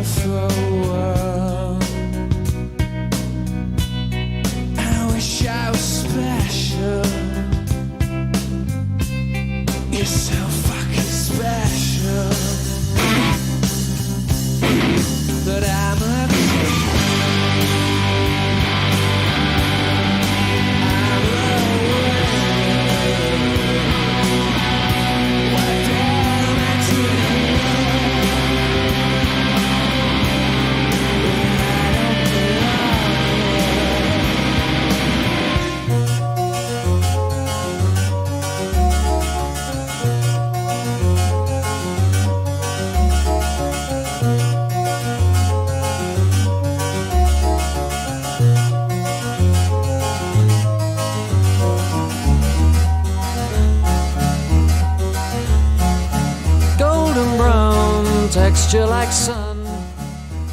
Beautiful world. I wish I was special. You're so fucking special. But I'm a creep. I'm a weirdo. What the hell am I doing when I don't belong here? Golden brown texture like sun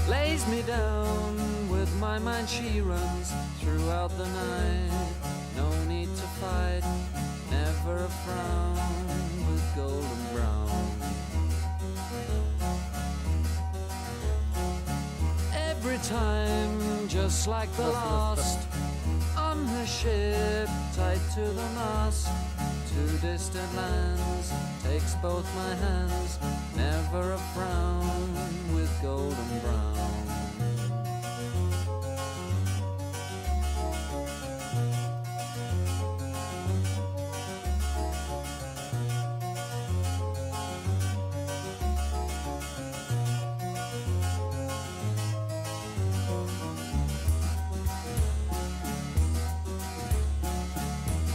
lays me down with my mind she runs throughout the night no need to fight never a frown with golden brown every time just like the last on her ship tied to the mast to distant lands takes both my hands never a frown with golden brown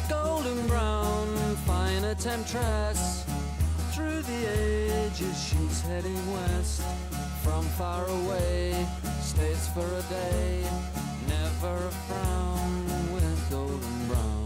Golden brown, fine a temptress. Through the ages, she's heading west. From far away, stays for a day. Never a frown with golden brown.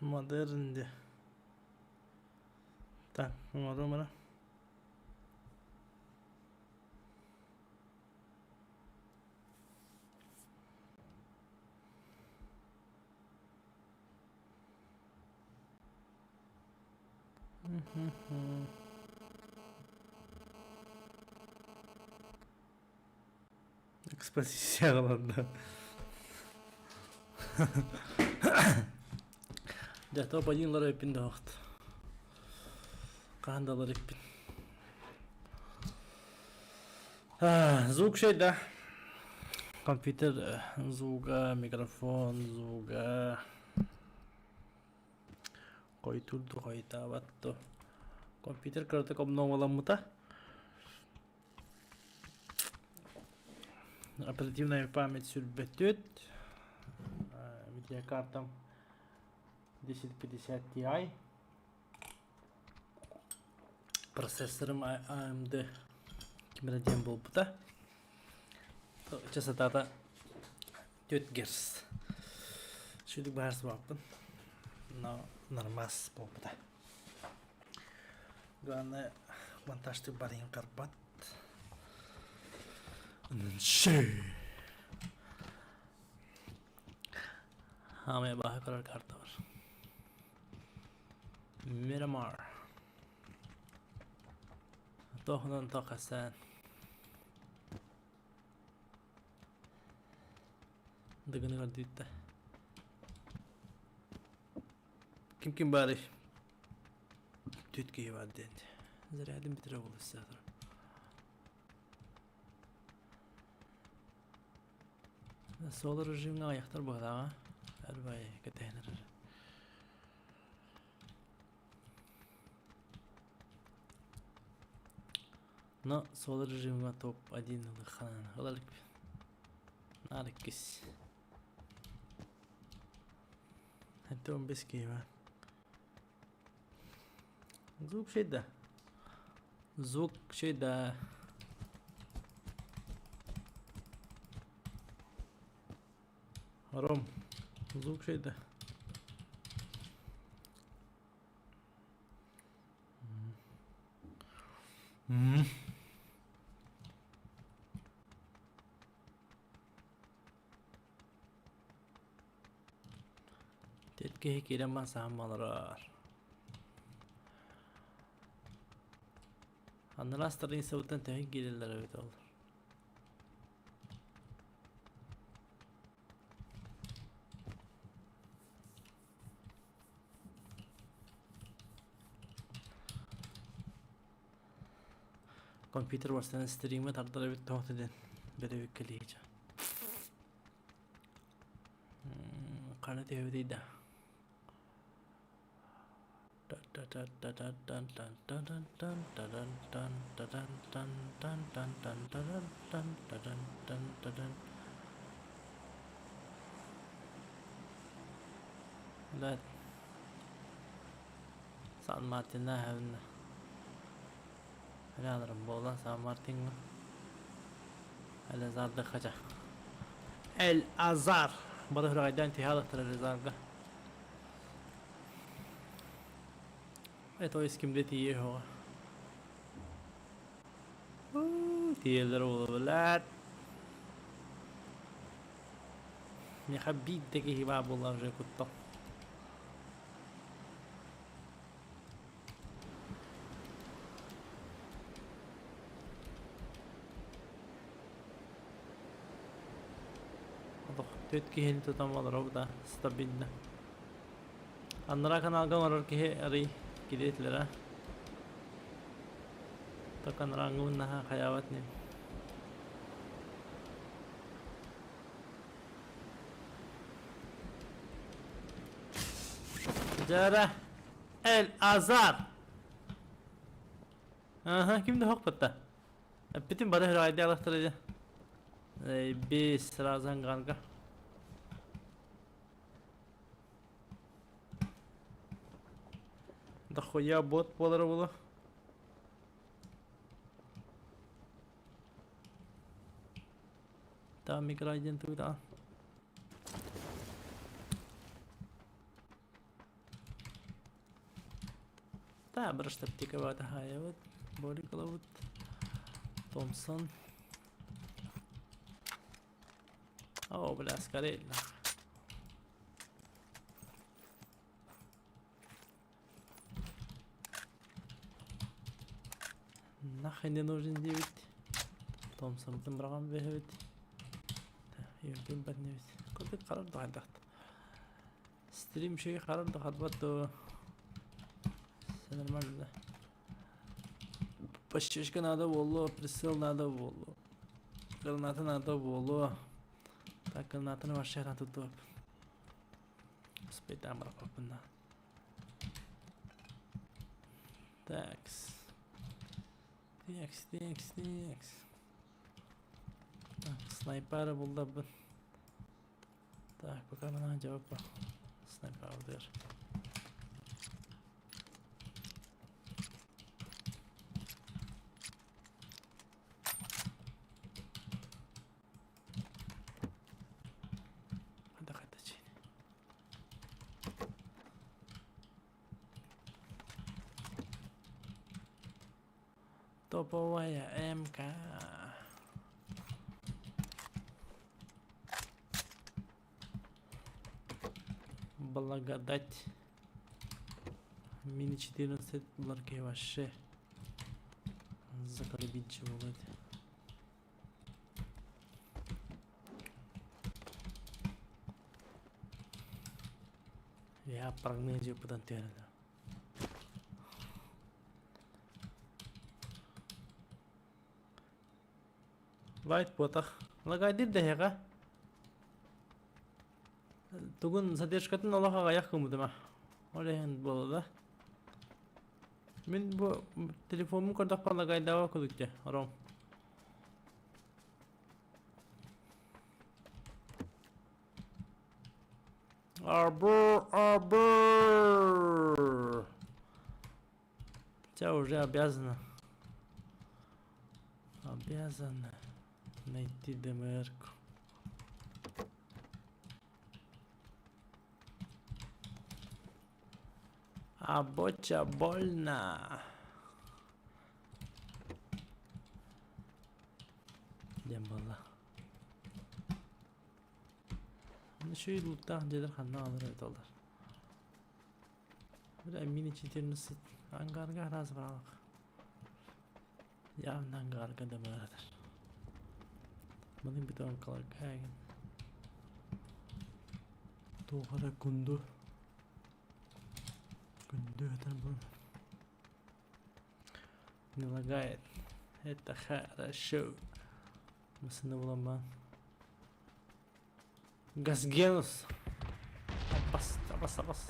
Модерн диye. Так, оҥоруом эрэ. Экспозиция аҕаланна. Дьэ, топ-1 лар эппин да оһохт. Хаһан да ылар эппин. Звук да. Компьютер звуга, микрофон звуга. Хойутуур да хойутаабат да. Компьютер кыратык обноваламмыта. Оперативная память сүрбөтүт. Видеокартам 1050 Ti. Процессорым AMD ким эрэ диэн буолбута. Частотата 4 Гц. Шүдүк баһарсыбаппын. Но нормас буолбута. Главное, монтажтык барыйын карбат. Хаамай баһа көрөр карта бар. Miramar. Туохунан тохасан. Дыгыны көрдүүттэ. Ким ким баарый? Түт киһи бар диэн. Зарядын бүтэрэ буолуссаатар. Соло режимҥа айахтар быһалааҕа. Арбай кэтэһэн эрэр. Но соло режимҥа топ-1 ылыхханан ылалыкпын. Наар иккис. Это он без Киева. Звук да. Звук да. Ром, звук да. М. Тэткиһи киирэн баран саһан олорор. Анараа страницабыттан төһө киирэллэр эбит ол? Компьютер барсан стримы тардар эбит тоҕо диэн бэрэбиккэ лиичэ. Хана түһэбитий да? Блядь. Сан Мартинна эһэбиннэ. Рядом буолан Сан Мартиҥҥа. Элазар хача. Эль Азар. Бары хырайдан тиһалаттар Элазарга. Это кимде тиийэ хоҕа. Тиийэллэр буола блядь. Миэхэ биир да киһи баар буолла уже куттал. Төрт киһини тутан олоробут да стабильно. Аннараа каналга оҥорор киһи арый кириэтилэрэ. Только анарааҥҥыбын наһаа хайаабат ним. Дьара Эль Азар. Аха, ким да хоппатта. Эппитин бары хырайды алахтар дьэ. Бис сразу ангарга. Дохуя бот буолара буолуо. Там игра диэн тугу Та бырыштаптика таһаайабыт, Борик ылабыт, Томпсон. О, бля, скорее. Нахрен не нужен диэбит. Томпсонтон быраҕан бэһэбит. Юрген барнебит. Курдук харар да хайдахт. Стрим үчүгэй харар да харбат дуо? Все нормально да. Подсчетка надо буолуо, прицел надо буолуо. Граната надо буолуо. Так, гранатаны вообще тутуоп. Успейтаан бараппаппын да. Такс. Текс, текс, текс. Так, снайпера булларбын. Так, пока мына жауап бар. Снайпер алды. Хайда хайда чейин. Топовая МК. Благодать. Мини 14 буларки вообще заколебить болады. Я прогнозирую потенциально. Лайт буотах. Лагайдыр дэһэҕэ. Тугун задержкатын олох аҕыйах гыммытыма. Ол иһин буолла да. Мин бу телефоммун көрдөхпө лагайдаабат курдук дии, Ром. Арбур, арбур! Тебя уже обязана. Обязана найти ДМР-ку. А боча больно. Диэн буолла. Үчүгэй лууктаах дьиэлэр ханна бааллар эбит олор. Бля, мини 14 ангарга араас баалах. Явно ангарга да баатар. Маны бетонкаларга эҥин. Туох эрэ кунду. Күндү этэр бу. Не лагает. Это хорошо. Массыына буламмаан. Газгенус. Бас, бас, бас.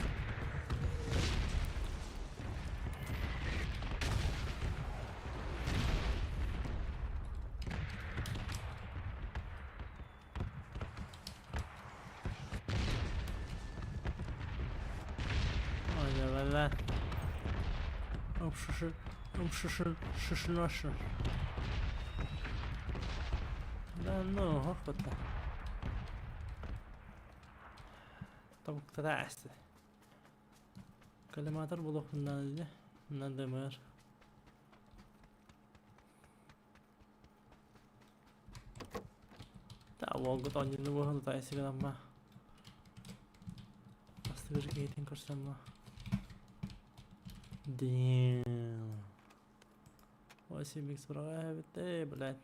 Ой, Шиши, Да ну, хохота. Тобуктара ээстэ. Коллиматор булуохпун наада дии. Надымыр. Да, уолгут оонньууну буоһун тутаайсы гынамма. Бастыгыр киһитин көрсөммө. Damn. 8 икс быраҕа эбит блядь.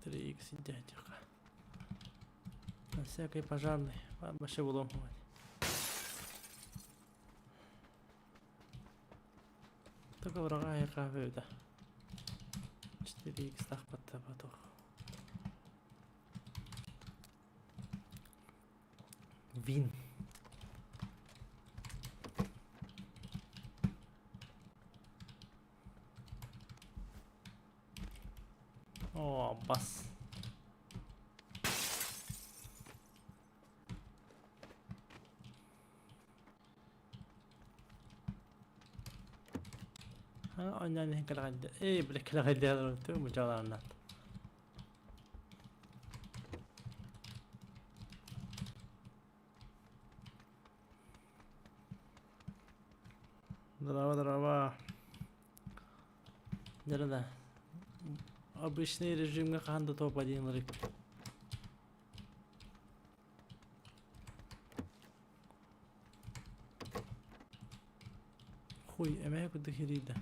3 икс дядька. На всякий пожарный. Вообще булуом Только врага эбитэ. 4 икс тахпатта Вин. О, бас. Оонньоон иһин кэлэҕэйдэ ээ бile кэлэҕэйдэ мучалааннаат. Здорово, здорово. Да-да-да. Обычный режимҥэ хаһан да топ-1 ыларык. Хуй, эмэһэ курдук хирийдэ.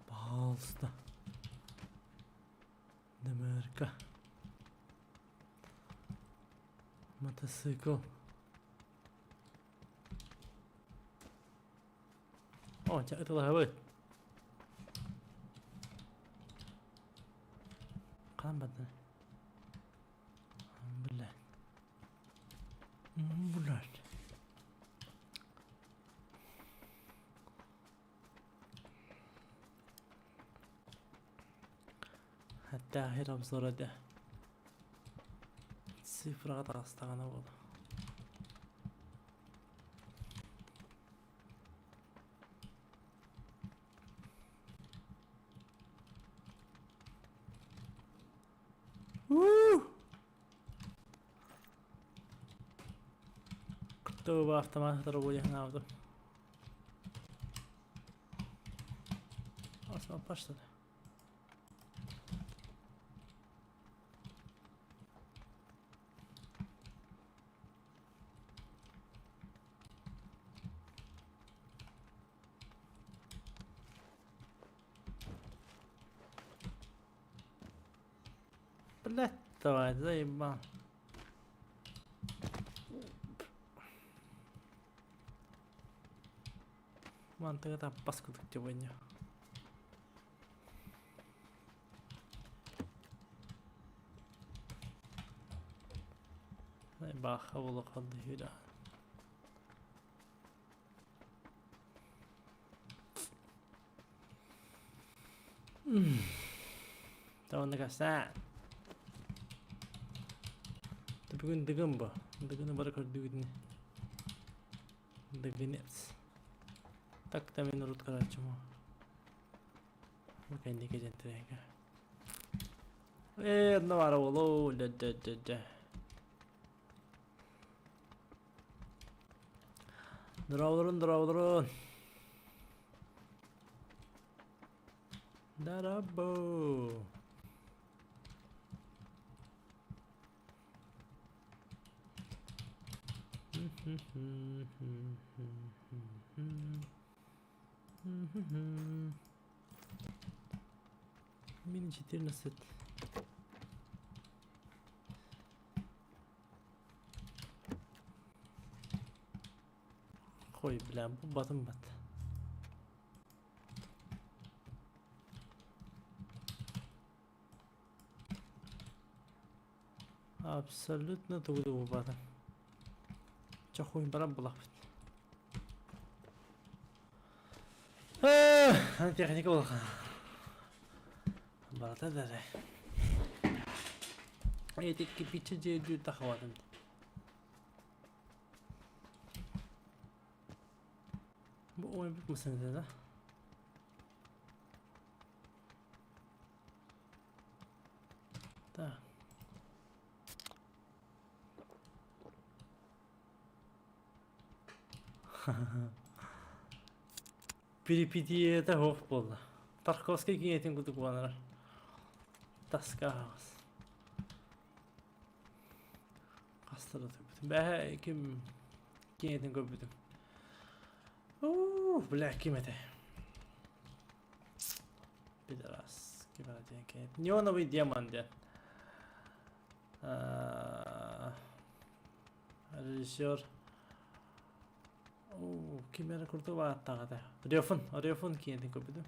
Пожалуйста. ДМРК. Мотоцикл. О, чэ ытылаһабыт. Хаан бардын? Блядь. Блядь. Эттээх обзор этэ. Цифраҕа таҕыстаҕына буолуо. Кто автомат торгуя наабытым. Асмаппа что ли? Блять, давай, заебал. Мантыга таппас курдук сегодня. Баха буола хаалла үһү Тоҕо кэпсээ. Бүгүн Дыгын бу. Дыгыны бары көрдүгүт ини. Дыгынец. Так-то мин урут көрөөччүм. Бу кэнники дьэнтирэйгэ. Ээ, онно баара буолуо. Дэ-дэ-дэ-дэ. Дорооболорун, дорооболорун. Дарабо. Мин 14. Хой, бля, бу батым бат. Абсолютно тугу да булбатым. Чэ хуй баран булахпыт. Техника улахан. Барата да эрэ. Эти кирпичи дьиэ тахабатым. Бу ойбут мısın да? Так. Перипетията суох буолла. Тарковскай киинэтин курдук буолан Таска аһаҕас. Хаста да көрбүтүм. Бэһэ ким киинэтин көрбүтүм. Уу, бля, ким этэ? Пидорас. Ким эрэ диэн киинэт. Неоновый демон диэн. Режиссер ким эрэ курдук ааттаах этэ. Рефун, Рефун киинэтин көрбүтүм.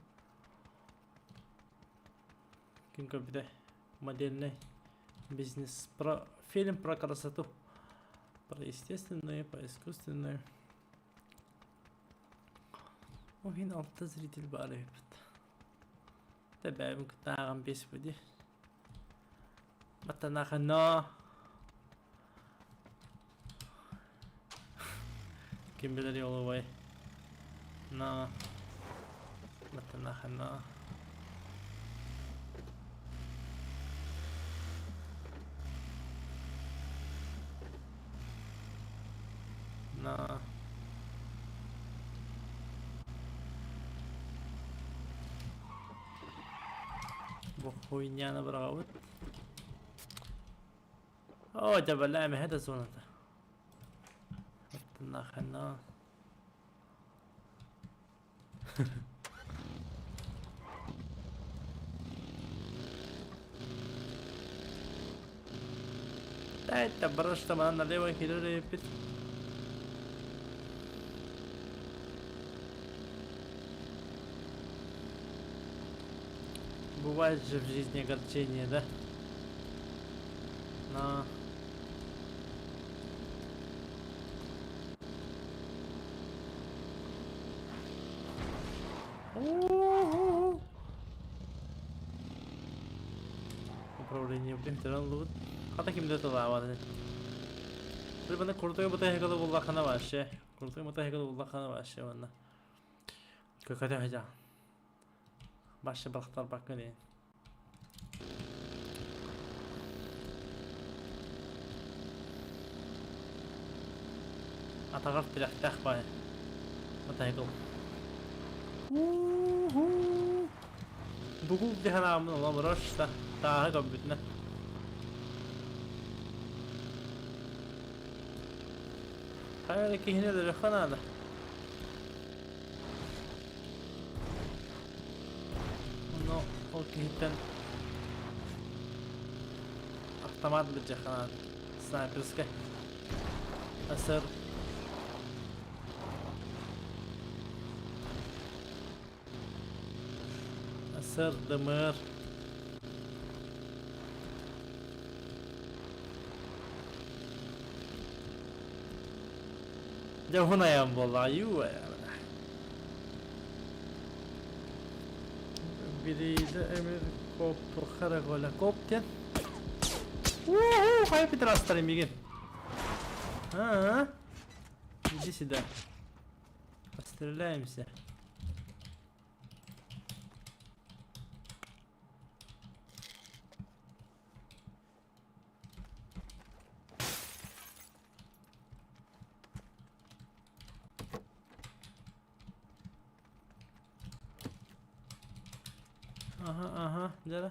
Ким көрбүтэ? Модельный бизнес про фильм про красоту. Про естественную, про искусственную. Оһин алта зритель баар эбит. Тэбээбин кытта ааҕан биэспит дии. Баттанаахына Ким билэр оловой. На. Баттанаахына. Бу хуйняны быраҕабыт. О, дьабалаа эмэһэ да зоната. Нахрена. Это просто манан налево киирэр эбиппит. Бывает же в жизни огорчение, да? Но... Управление блин ыллыбыт. Хата кимде тылаабат. Бу крутой мотоцикл буллаххына вообще. Крутой мотоцикл буллаххына вообще манна. Көкөтө хажа. Башы бырахтарбакка диэн. Атаҕар тирэхтээх баай. Мотоцикл. Бугул диэн ааммын олорор что тааһы көрбүтүнэ. Хайа эрэ киһини өлөрүөххэ наада. Онно ол киһиттэн автомат былдьыахха наада. Снайперскай. СР. СР, ДМР. Дьэ уһун айан буолла, айуу Бирииде эмир коп туохха коп диэн. Уу, хайа пидорастар мигин. А, иди сюда. Постреляемся. Ага, ага, дьэ.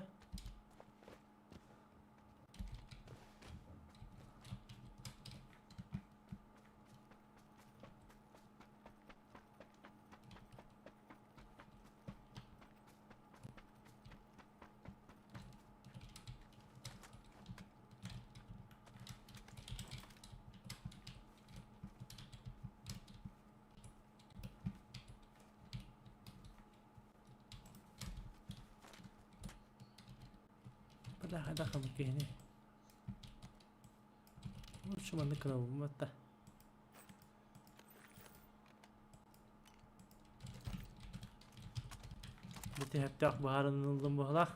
Бля, хайдах киһини. Лучше маннык гынабын да. Бити хэптэх баһарыныллым быһалаах.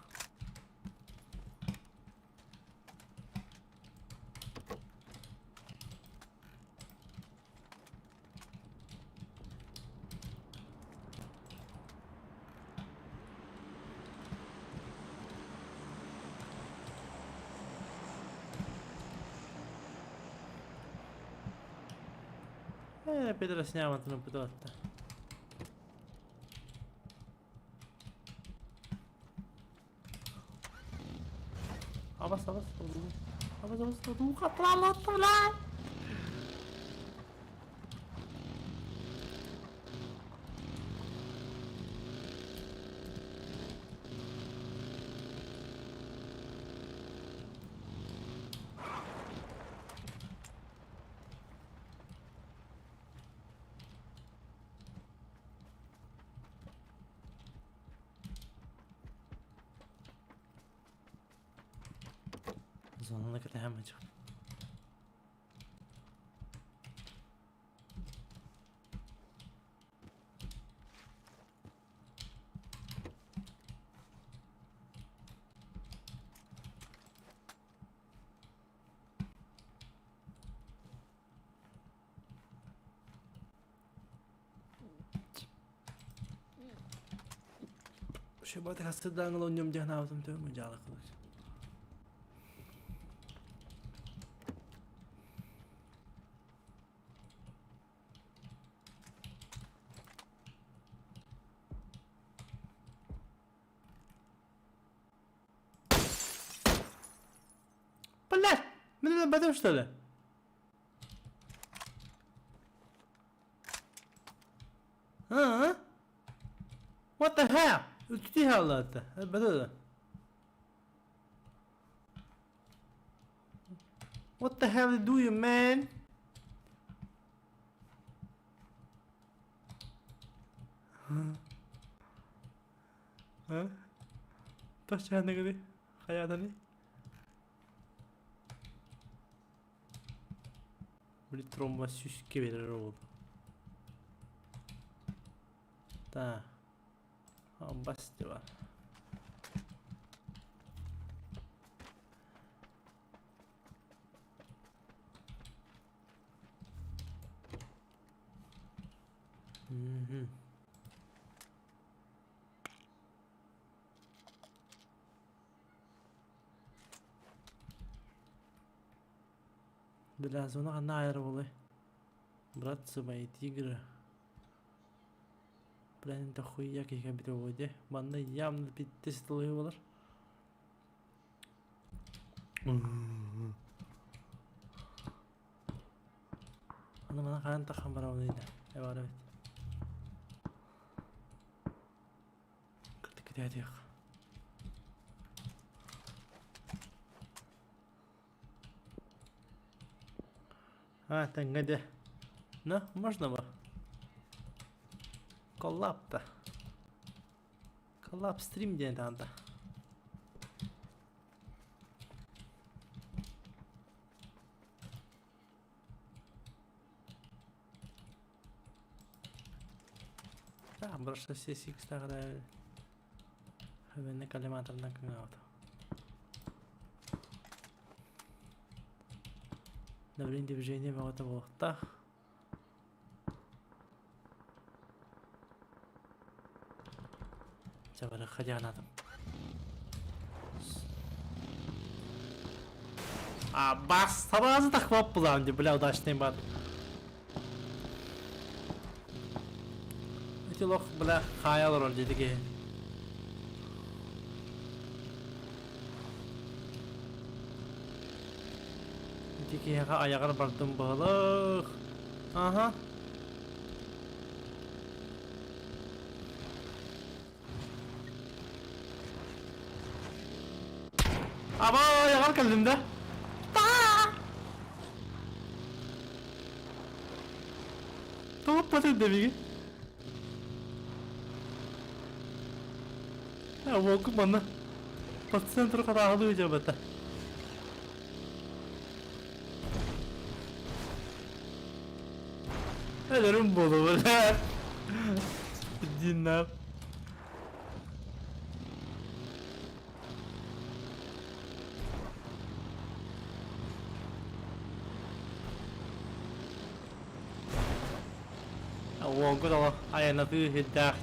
Э, пидорасня пыталатта. Абас, абас, абас, абас, абас, Зонаны кэтэһэн Шебат хасыдаҥыл онньом дьаһанаабытым төһө мунньаалык. Блядь! Мин өлбөтүм что ли? А? What the hell? Үтүтү хааллаата. Өлбөтө да. What the hell do you man? А? Тохчааныгыны хайаатаны? Били тромба сүүскэ биэрэр уол. Да. Бас бар. Мгм. Бля, зона ханна айар буолуой? Братцы мои тигры. Бля, это хуйня киһи эбитэ буолуо дии. Манна явно питтис тылыһы буолар. Аны мана хаан таххан барабын ыйда. Эбаар эбит. Кытыкытаатыах. А, тэҥҥэ де. Ну, можно бы? Коллапта. Коллап стрим диэн таанда. Да, просто CSX тағыда Хөвенне коллиматорынан кыҥаабыта. Давление движение бөҕөтө буолуохтаах. Чэ барыахха дьаанатым. А бас сразу так хлоп бля, удачный бат. Ити лох, бля, хаайа олорор диэти киһи. Ити киһиэхэ айаҕар бардым быһылык. Аха. Аба айаҕар кэллим да. Тоҕо дэбиги? Волку манна по центру хараҕалыы дьабата. Өлөрүм буолуо бля. Иди нах. Уолгут олох айанатыы сирдээх.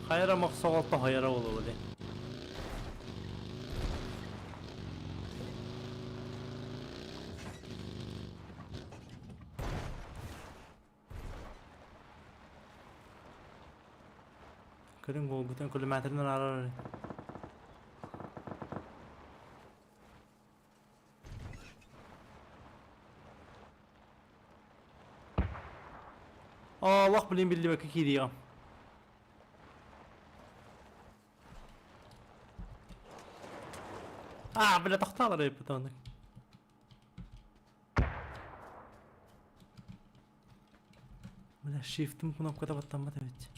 Хайра мохсоҕол тоһуйара буолуо дии. Көрүҥ уолгутун кулеметрынан арар. Олох билин биллибэккэ киириэҕим. А, бля, тохтоолор эбиппит оннук. Бля, shift'им кнопката баттаммат эбит.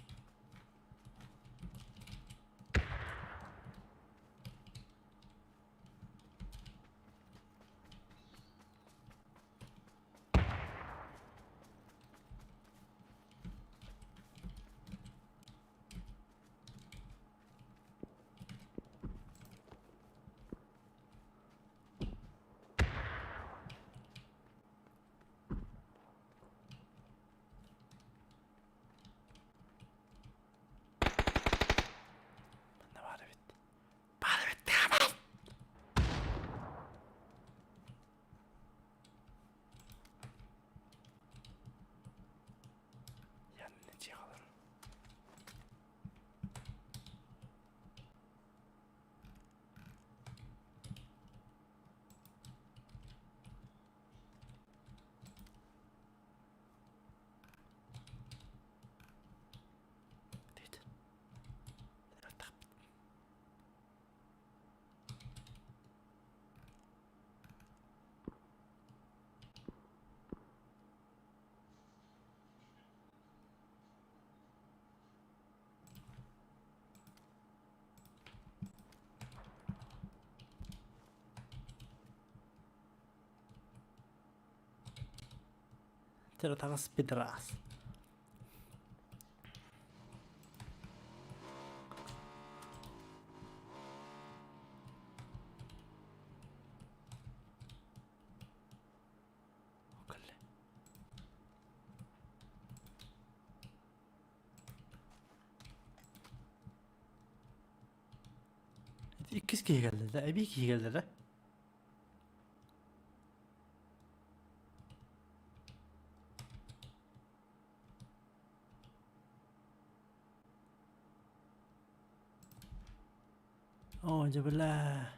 Тэр таҕыс пидорас. Иккис киһи кэллэ да, эбии киһи кэллэ да. Оо, дьэ бля.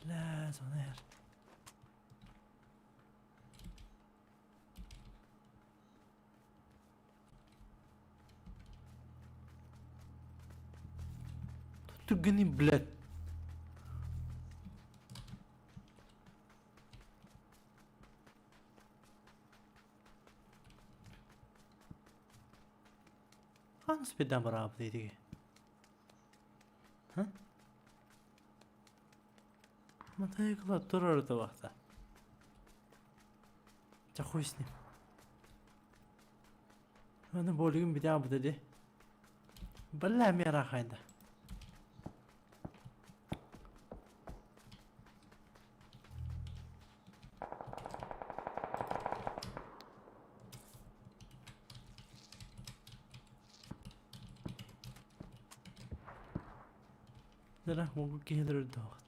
Бля, звонер. Түргэний блядь. Хаан спидан бараабыт итиги? Ха? Мотоцикла турар да Чэ хуй с ним. Аны болигин бүтэ ди. Бля мера хайда. Дара могу киһилер өлдөөхт.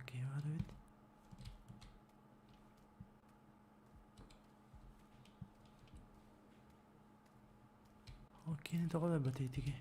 Окей, бар эбит. Ол киһини тоҕо да бэтийтиги?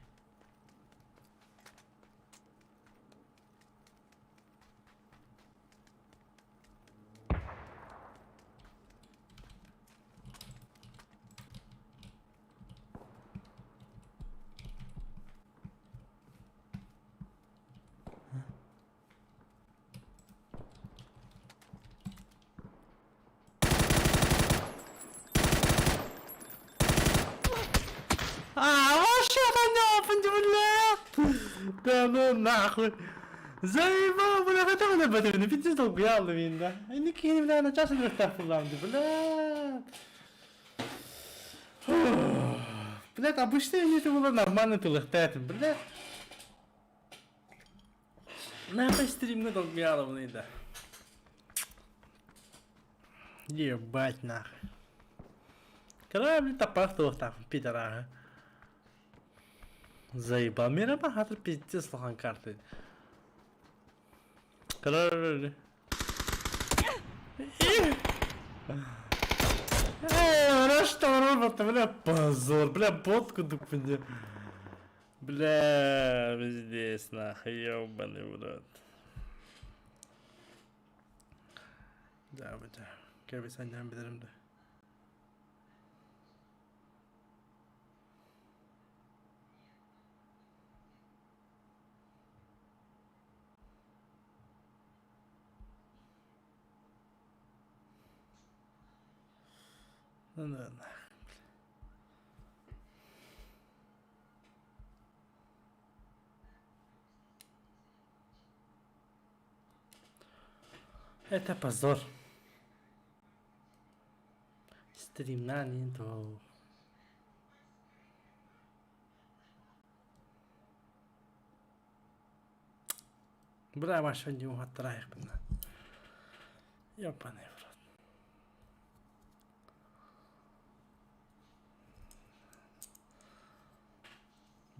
А, вообще понятно, бля! Да ну нахуй! Заебал, бля, хотя бы на батарею, пиздец долбиял мин да. Инники бля, на час kullandı, бля. Блядь, обычно это было нормально тылыхтаатын, блядь. Нахуй стримҥэ долгуйаалабын да. Ебать нахуй. Корабль тапах туохтаах пидораха. Заебал. Мира бахатыр пиздец лохан карты. Корабль. Эй, что робот, бля, позор, бля, ботку дупни. Бля, пиздец, нахуй, ебаный в рот. Да, бля, кэби саньян билэрим да. Ну да, нахуй. Это позор. Стримнаан ин тоо. Бля, машин не угаттарайықпын. Ёбаный в рот.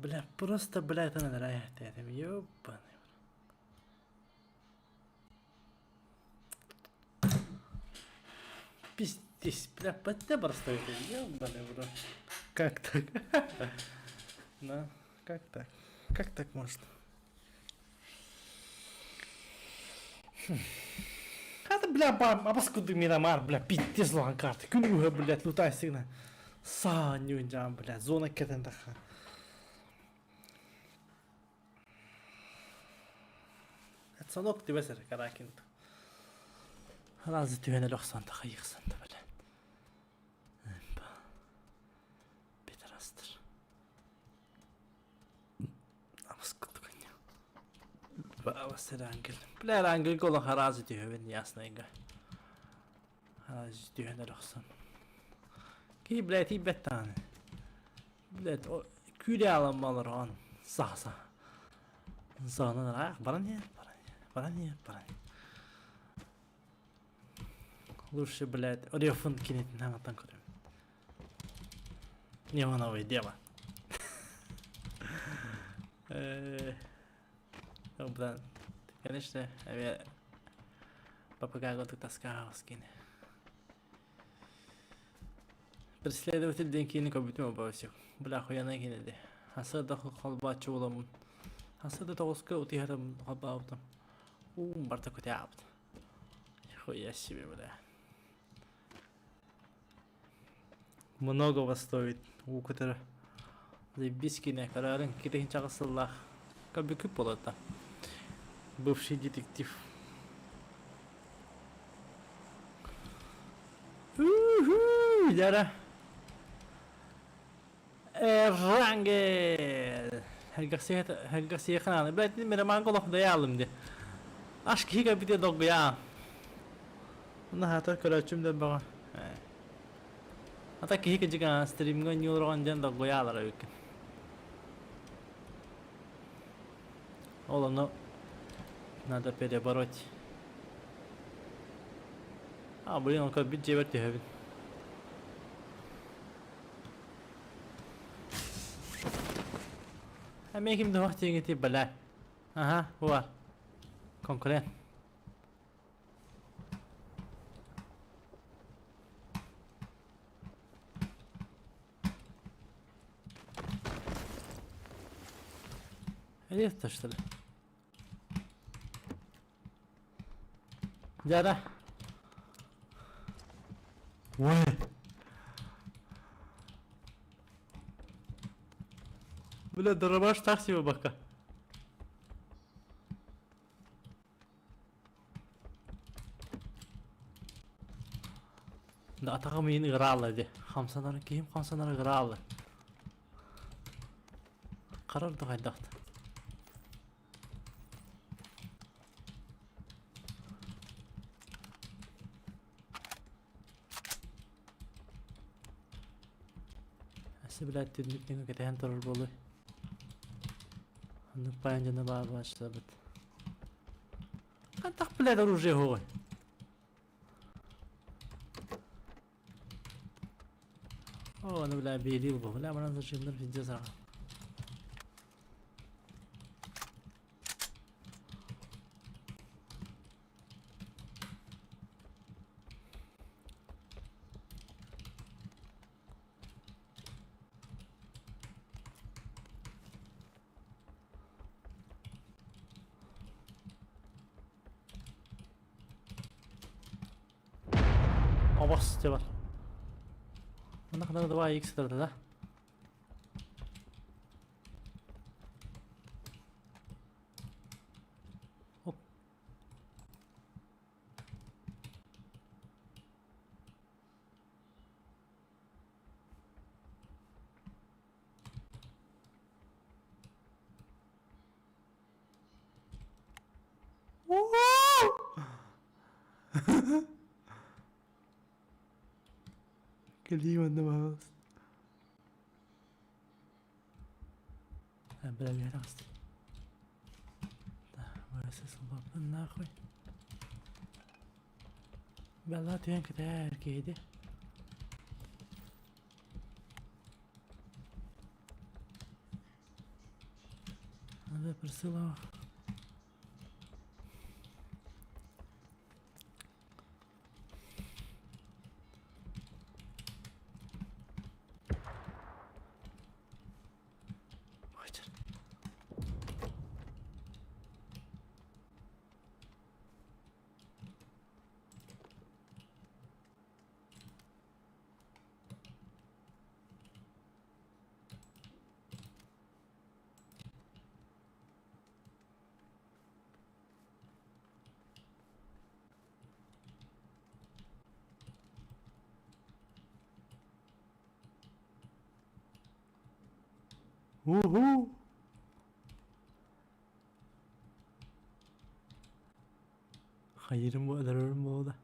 Бля, просто, бля, это надо этим, ёбаный. Пиздец, бля, бля, просто это, ёбаный в рот. Как так? Да, как так? Как так можно? Это, бля, абас кудук Мирамар, бля, пиздец лахан карта. Күн уһа, блядь, лутайсыгна. Саанньуун дьаам, бля, зона кэтэн таха. Санок түбэс эрэ Каракин. Разы түһэн эле охсон таха йыксан да, бля. Пидорастар. Абас кудук Абас Эрангел. Бля, Эрангел голо харазы түһэбин, ясно ига. Харазы түһэн эле охсон. Ки, блядь, тиийбэт даҕаны. Блядь, күүлэ аламмалар он. Саха саха. Зонан ыраах баран иһэр, баран иһэр, баран иһэр, баран иһэр. Лучше, блядь, Орефун кинитин хаҥатан көрөбүн. Неоновый дева. Блин, конечно, эмиэ попугайга таскаҕас кини. Преследователь диэн киини көрбүтүм обоосик. Бля, охуенная киинэ дии. Хасыа да холбооччу буоламмын. Хасыа да тоҕуска утуйарым холбообутум. Уум барыта көтөөбүт. Нихуя себе, бля. Многого стоит уу көтөрө. Заебись киинэ көрөөрүҥ китиһин чаҕыс сыллаах. Көрбүккүт буолуо Бывший детектив. Уху, дьара. Эрангел. Хагасиехана. Блядь, мираман колох даялым де. Аш киһи бите догуя. Наһата көрөөччүм да баҕа. Ата киһи кыдьыга стримҥа ньуурҕан диэн догуяалара үккүн. Ол ону надо перебороть. А, блин, он көрбүт дьиэбэр түһэбин. Эмиэ ким да диэҥити бля. Ага, буар. Конкурент. Это что ли? Дяда. Ой. Бля, дробаш так себе бака. Да атаҕым иһин ыраалла дии. Хамсанар киһим хамсанар ыраалла. Харар да хайдахта. Өссө блядь түннүк нөҥүө кэтэһэн турар буолуой. Оннук паайан дьоно баар буолааччыларбыт. Хантах блядь оружие оһоҕой? О, аны бля биэрии бу. Бля, манан зажимнар пиздец аҕа. Обос дьэ бар. Манна ханна давай икс да? Оп. Кэлии манна пожалуйста. Бля, бля, таҕыста. Да, ВСС нахуй. Бella түһэн кэтээр киһиди. Присыла. Уху! Хайырым бу өлөрөрүм буолла.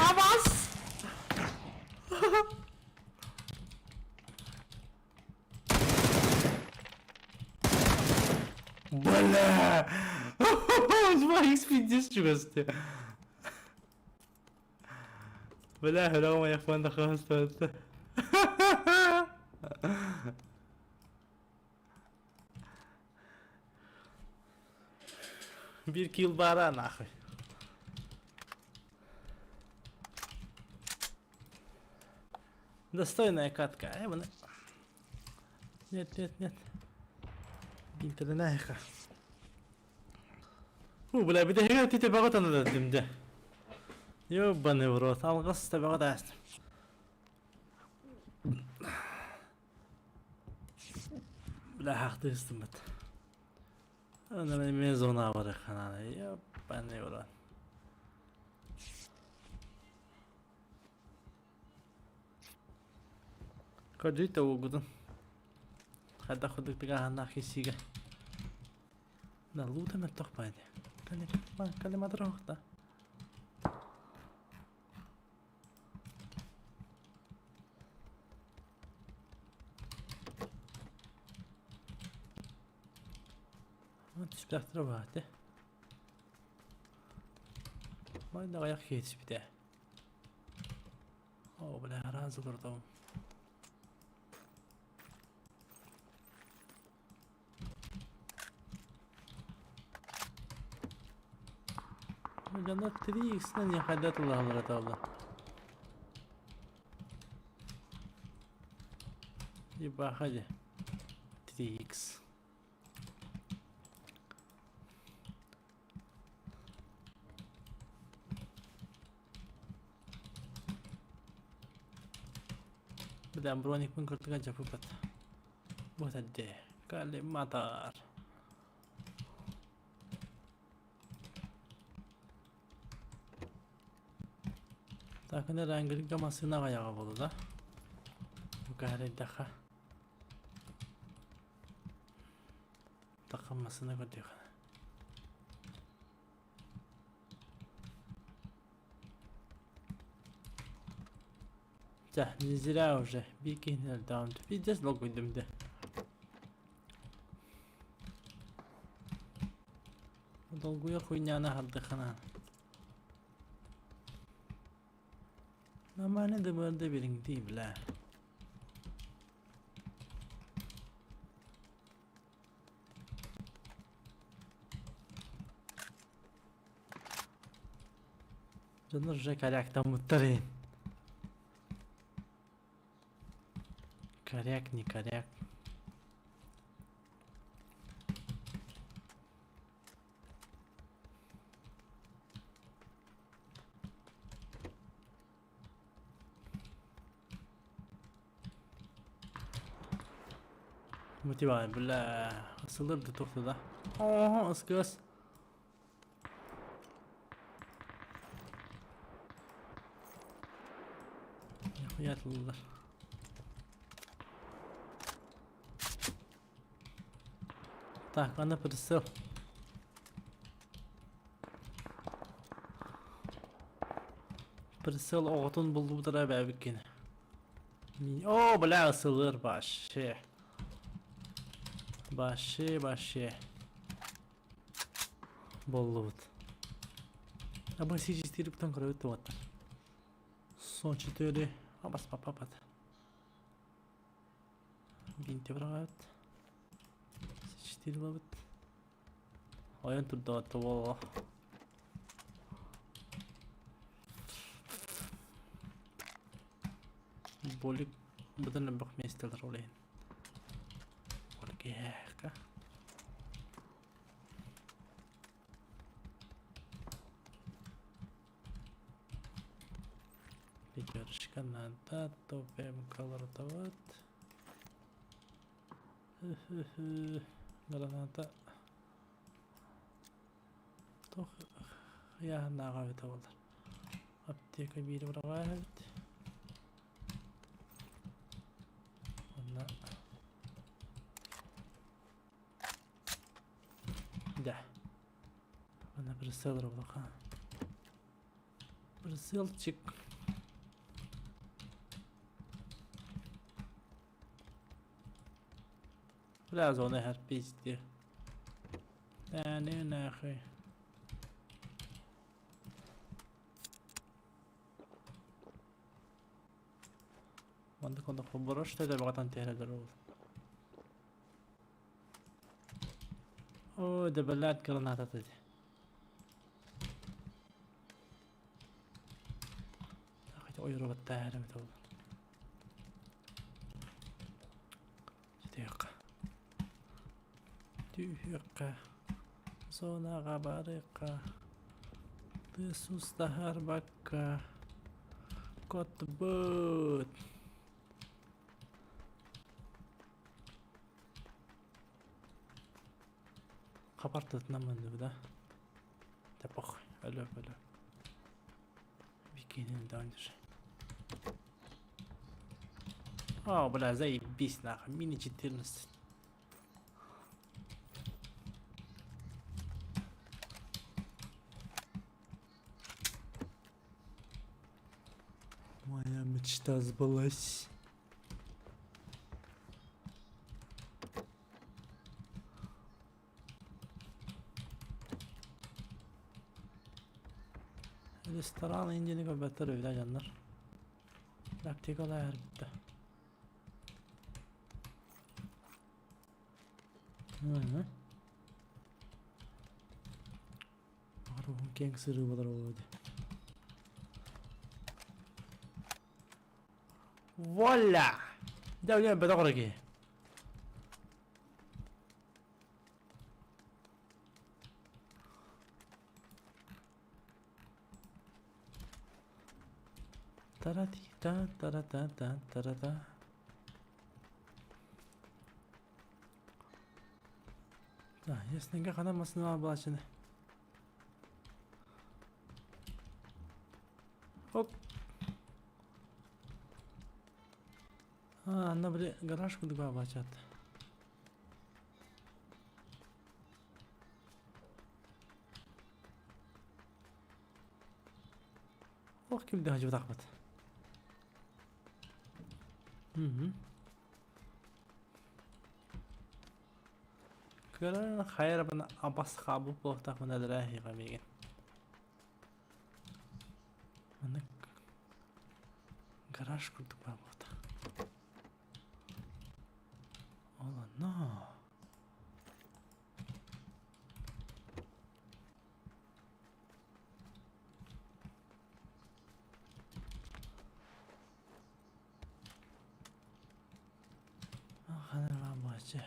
Абас! Бля! 2x пиздец чугасты. Бля, хөрөм аяқпан да хастатты. Биир килл баара нахуй. Достойная катка. Нет, нет, нет. Бинтелэнээхэ. Уу, бля, бүтэһигэр ити төбөҕө таныдым дьэ. Ёбаный в рот, алгыс төбөҕө таастым. Бля, хаахтыыстыммыт. Аны мен зона барыхханаана. Ёбаный в рот. Көрдүүт да уолгутун. Хайдах курдук тыгааһыннаах киирсиигэ. Да, луута мөлтөх баайда. Калиматор оһохта. Түспэхтэрэ бааты. Майда аяқ кетіспіде. О, бля, разы тұрдым. Дьоно 3X-нэн хайда тыллаһаллара таалла. Ебаха дии. 3X. Бля, броникпын кыртыга дьапыпат. Вот әдде. Калиматар. Так, аны рангылга массыына аҕайаҕа буолла да. Бу Такка массыына көрдүөххэ. Чэ, не зря уже. Биир киһини өлдөҕүм. Пиздец долгуйдум дэ. Долгуйар хуйняны аһардыххына. Нормально дымырды бириҥ дии, бля. Дьоннор уже коряктаммыттар ин. Коряк, не коряк. Мотивация, бля, ысылыр да тохто да. О, ыскыс. Нихуя тыллар. Так, аны прицел. Прицел оҕотун буллубутара бээбиккин. О, бля, ысылыр вообще. Вообще, вообще. Боллубут. Абасижистириптан көрөбүт туоттар. Сочи абас папапат. Бинти быраҕабыт. Сичтири ылабыт. Ойон турда тоболо. Болик быдан элбэх миэстэлэр ол иһин. Болик иһээххэ. Пятерочка надо, топим колордоват. Граната. Туох ыйааһыннааҕа эбитэ буоллар. Аптека биири быраҕаа эбит. Уонна Да. Ана прицел улахан. Прицелчик. Бля, зона иһэр пиздец. Не нахуй. Маннык онно холборош төдө баҕатан түһэрэллэр ол. Ой, да блядь, граната ты. Хотя ой, робот таарым это был. Түһүөххэ. Түһүөххэ. Зонаҕа барыахха. Тыас устаһарбакка. Котбут. Хапартытынан маннык да. Да похуй. Алло, алло. Бикини дальше. О, бля, заебись нахуй. Мини 14. Моя мечта сбылась. Ресторан индияны көрбөттөр эбит дьоннор. Аптекалар бүтті. Уһун киэҥ сырыы буолар буолуо дии. Воля! Дьэ, үлэ бөтөх эрэ киһи. Тара-ти-та, тара-та-та, тара-та. Да, ясненько хана массыына буолааччыны. Оп. А, анна били гараж курдук баар буолааччы Ох, ким да хажыбатахпыт. Мгм. Кыран хайрабын абас хаабы буолуохтаахпына дэрээһиэҕэ миигин. Маннык гараж курдук баар буолта. Ол онно. Ханарга буолааччы.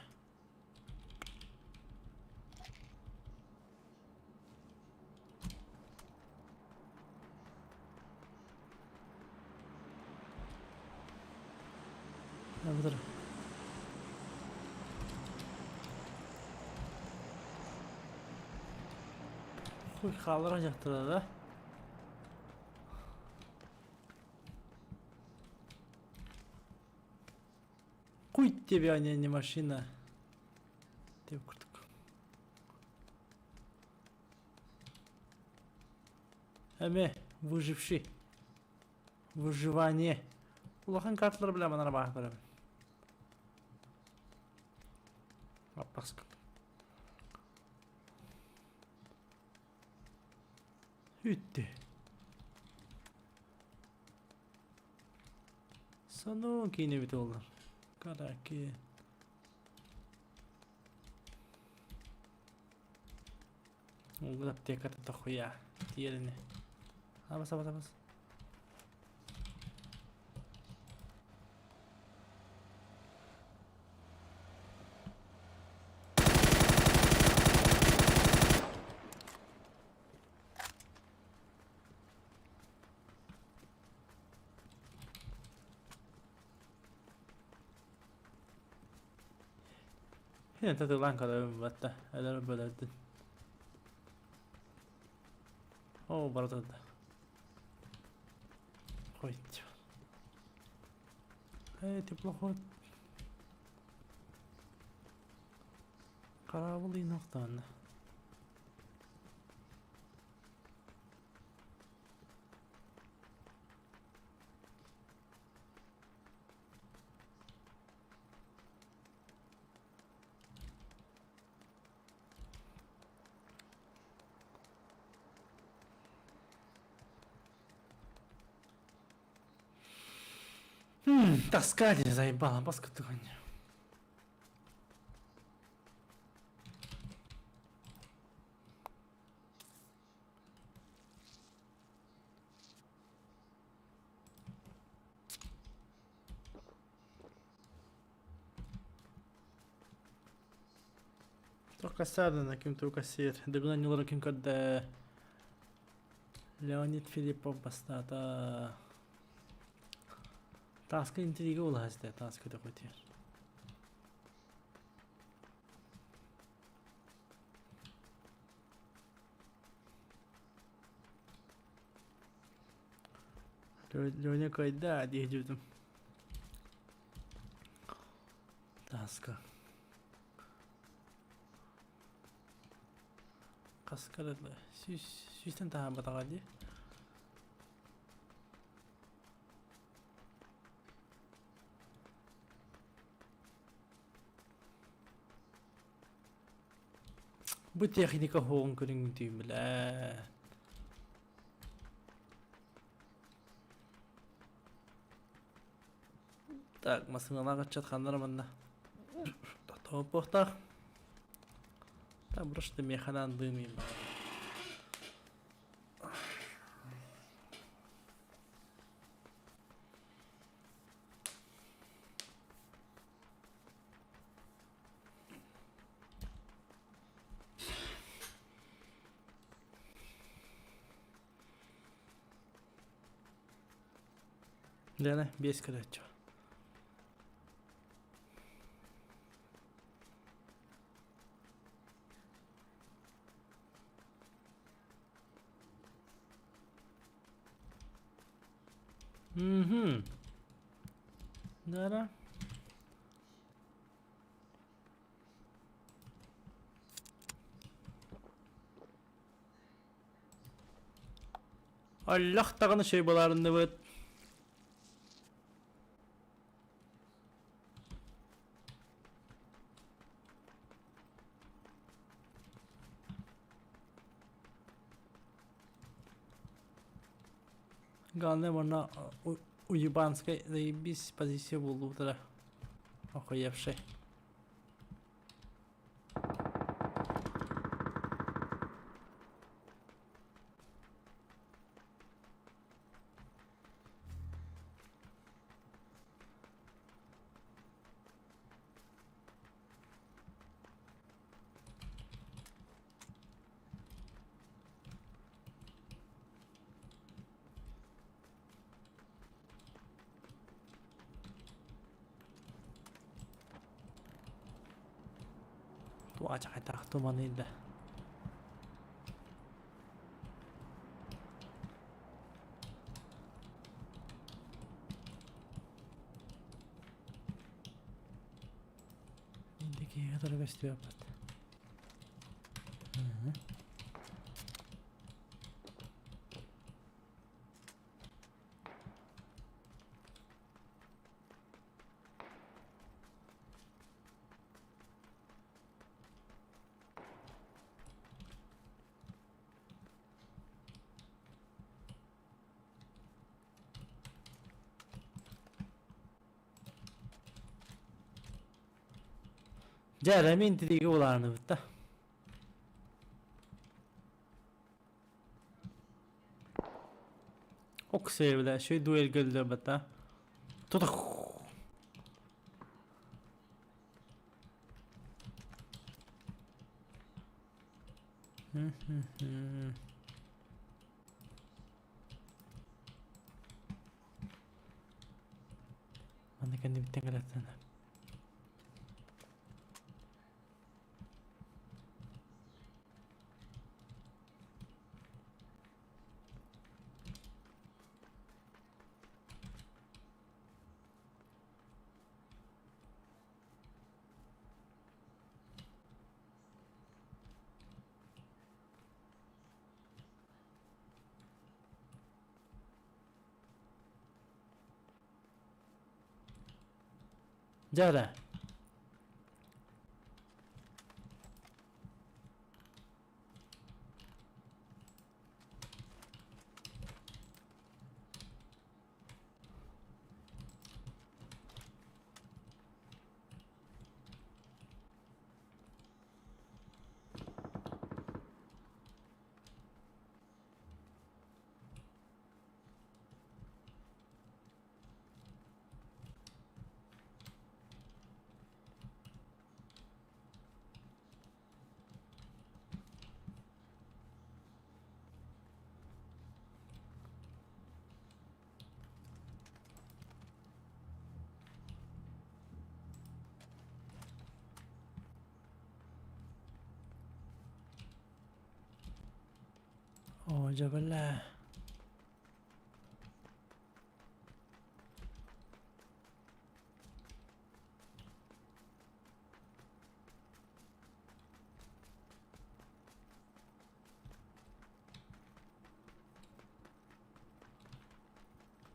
Бутыр. Хуй хааллара дьахтара да. Хуй тебе, а не машина. Деп курдук. Эме, выживший. Выживание. Улахан карталар бля манара баах барабын. Аппаска. Үттэ. Сонун киинэбит буоллар. Караоке. Ол аптеката дохуя. Тиэрини. Абас, абас, абас. Хин татылаан көрөбүн батта. Өлөр бөлөрдүн. Оо, бара турда. Хоть. Эй, теплоход. Карабыл иноқтан. Тоска заебала, баска тугань. Туох ким туга сиэр. Дыгын анньыларын ким көрдө? Леонид Филиппов бастаата. Тааска интрига улаһа тааска көтөр. Леня кайда диэжүтүм. Тааска. Хаскарылы. Сүүс сүүстэн таһаарбатаҕа дии. Бу техника хоҕун көрүҥ түүмүлээ. Так, массыыналаах ыччат ханнара манна? Тохтооппуохтаах. Там просто механан дымим. Лена, биэс көрөөччү. Мгм. Да-да. Аллах даҕаны шей балаарынныбыт. Главное манна уебанскай заебись позиция буоллубутара. Охуевший. Туачахайтаах туманыйда. Индики кытары көстүөппүт. Дьэ эрэ мин тириигэ улааныбыт да. Оксей бля, еще и дуэль өллөрбөт а. Тутах. Манна кэннибиттэн кэлэттэн. Дьэ эрэ. Оо, дьэ бэлээ.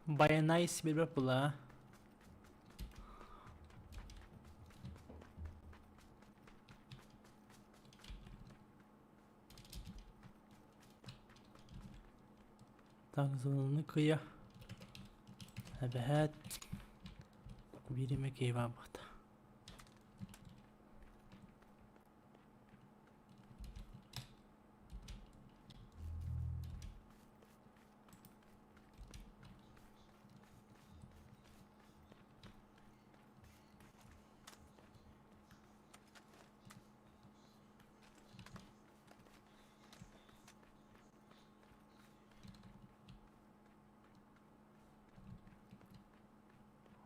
Байанайс билбэт була. Таҥсыныны кыйа эбэһээт биир эмэ киһи баабыта.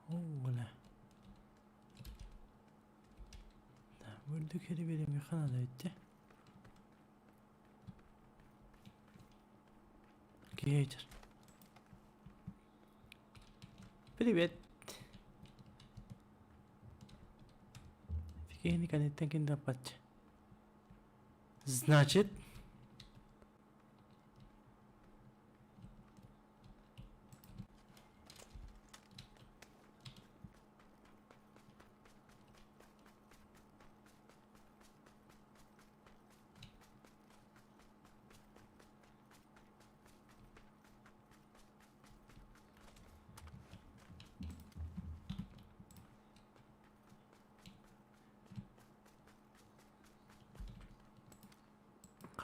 Оля. Үрдүк сири биэримиэххэ наада эбит дии. Вечер. Привет. Киһини кэнниттэн ким да аппаччы. Значит,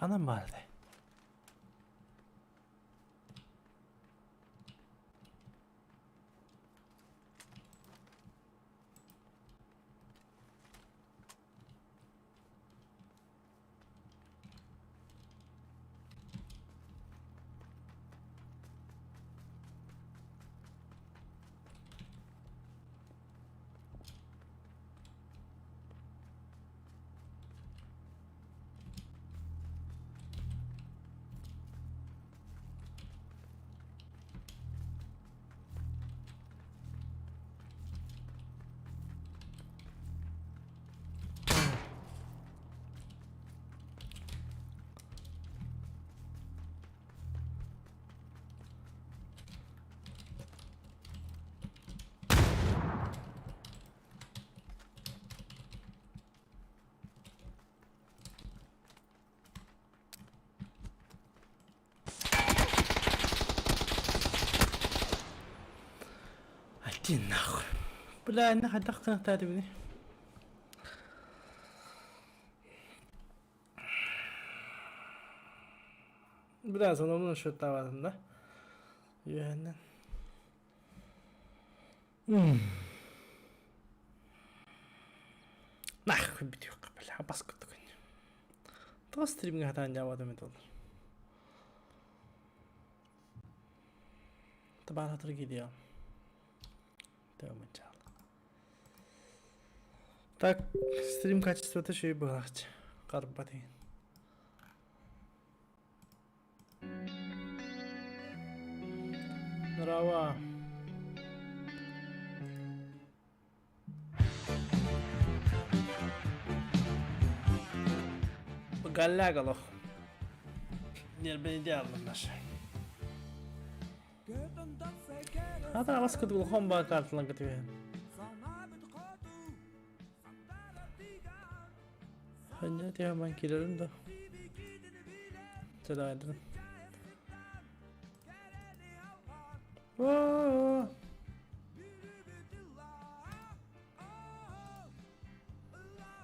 Ханан баарый? Иди нахуй. Бля, инна хайдах кынаттаатыбыный? Бля, сономун счеттаабатым да. Үөһэннэн. Нахуй бүтүөххэ бля, бас курдук. Тоҕо стримҥэ хатаан дьаабатым это ол. Табаара трагедия. Так, стрим качествота үчүгэй быһааччы. Харбат иһин. Здорово. Галляг олох. Нербени диалланнар. Хата бас кытыл улахан баа карталан кытыһын. Ханна тиһаман кирерин да. Чадаайдын.